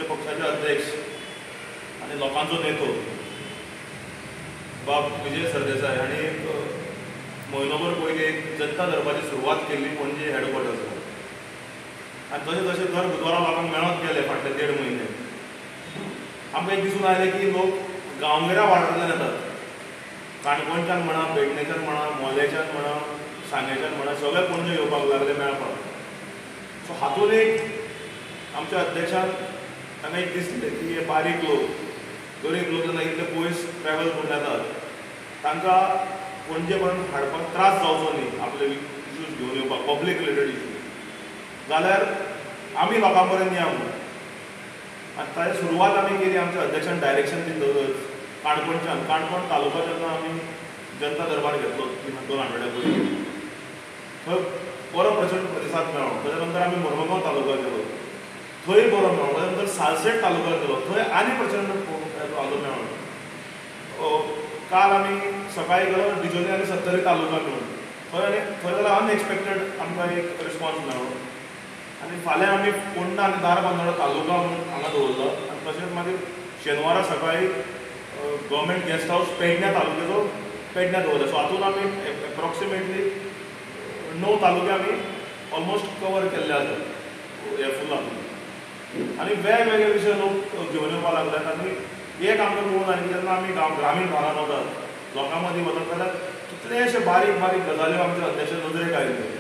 आमच्या पक्षाचे अध्यक्ष आनी लोकांचो नेतो बाब विजय सरदेसाय हांणी एक म्हयनोभर पयलीं एक जनता दरबाराची सुरवात केल्ली पणजे हेडक्वॉर्टर्सार आनी तशें तशें दर बुधवारा लोकांक मेळत गेले. फाटले 1.5 म्हयने आमकां एक दिसून आयलें की लोक गांवगिऱ्या वाठारांतल्यान येतात, काणकोणच्यान म्हणा, पेडणेच्यान म्हणा, मोल्याच्यान म्हणा, सांग्याच्यान म्हणा, सगळे पणजे येवपाक लागले मेळपाक. सो हातूंत एक आमच्या अध्यक्षान तांकां एक दिसलें की हे बारीक लोक, गरीब लोक जेन्ना इतले पयस ट्रॅवल करून येतात तांकां पणजे पर्यंत हाडपाक त्रास जावचो न्ही आपले इश्यूज घेवन येवपाक, पब्लीक रिलेटेड इश्यूज, जाल्यार आमी लोकां पर्यंत या म्हणून. आनी ताची सुरवात आमी केली आमच्या अध्यक्षान डायरेक्शन दितकच काणकोणच्यान, काणकोण तालुका जेन्ना आमी जनता दरबार घेतलो 2 आठवड्या पयलीं, थंय बरो प्रचंड प्रतिसाद मेळ्ळो. ताच्या नंतर आमी मरमगांव तालुका गेलो, थंय बरो मेळ्ळो. ताच्या नंतर सालसेट तालुका गेलो, थंय आनी प्रचंड हाजो मेळ्ळो. काल आमी सकाळी गेलो डिजोली आनी सत्तरी तालुका मेळून, थंय आनी थंय जाल्यार अनएक्सपेक्टेड आमकां एक रिस्पॉन्स मेळ्ळो. आनी फाल्यां आमी फोंडा आनी धारबांदोडा तालुका म्हणून हांगा दवरलो. आनी तशेंच मागीर शेनवारा सकाळी गव्हर्मेंट गेस्ट हावस पेडण्या तालुक्याचो पेडण्या दवरला. सो हातूंत आमी एप्रॉक्सिमेटली 9 तालुके आमी ऑलमोस्ट कवर केल्ले आसात हे फूल हातूंत. आनी वेगवेगळे विशय लोक घेवन येवपाक लागल्यात. आनी एक आमकां कळून आयलें की जेन्ना आमी ग्रामीण भागांत वतात, लोकां मदीं वतात, जाल्यार कितलेशे बारीक बारीक गजाल्यो आमच्या अध्यक्ष नदरेक आयल्यो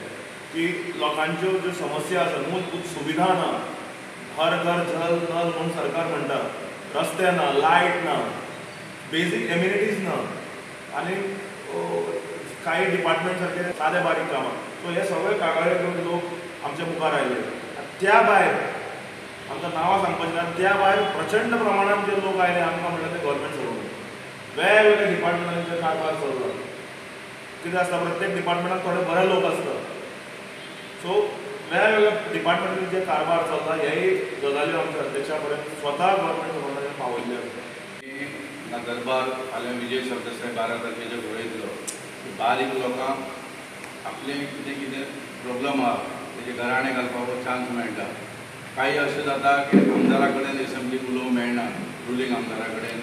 की लोकांच्यो ज्यो समस्या आसा, मूलभूत सुविधा ना, हर घर जल नल म्हूण सरकार म्हणटा, रस्ते ना, लायट ना, बेजीक एम्युनिटीज ना, आनी कांय डिपार्टमेंट सारके सादे बारीक कामां. सो हे सगळे कागाळी घेवन लोक आमच्या मुखार आयले. त्या भायर आमकां नांवां सांगपाचीं ना, त्या भायर प्रचंड प्रमाणान जे लोक आयले आमकां म्हणल्यार ते गव्हर्मेंट सर्वंट, वेगवेगळ्या डिपार्टमेंटांचे कारभार चल्ला. कितें आसता, प्रत्येक डिपार्टमेंटान थोडे बरे लोक आसता. सो वेगवेगळ्या डिपार्टमेंटांनी जे कारभार चल्ला हेय गजाल्यो आमच्या अध्यक्षा पर्यंत स्वता गव्हर्मेंट सर्वंटांनी पावयल्ल्यो आसा. दरबार फाल्यां विजय सरदेसाय 12 तारखेचेर घडयतलो. बारीक लोकांक आपले कितें कितें प्रॉब्लम आहा तेजे घराणें घालपाक चान्स मेळटा. कांय अशें जाता की आमदारा कडेन एसेंब्लीक उलोवंक मेळना, रुलींग आमदारा कडेन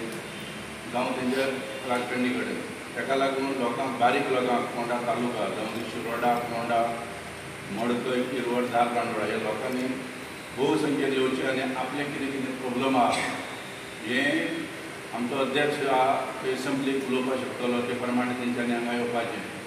जावं तेंच्या राजकारणी कडेन. ताका लागून लोकांक, बारीक लोकांक फोंडा तालुका जावं शिरोडा, फोंडा, मडकय, किरवड, धारबांदोडा ह्या लोकांनी भोव संख्येन येवचें आनी आपलें कितें कितें प्रॉब्लम आहा हें आमचो अध्यक्ष आहा एसेंब्लीक उलोवपाक शकतलो, ते प्रमाणे तेंच्यांनी हांगा येवपाचें.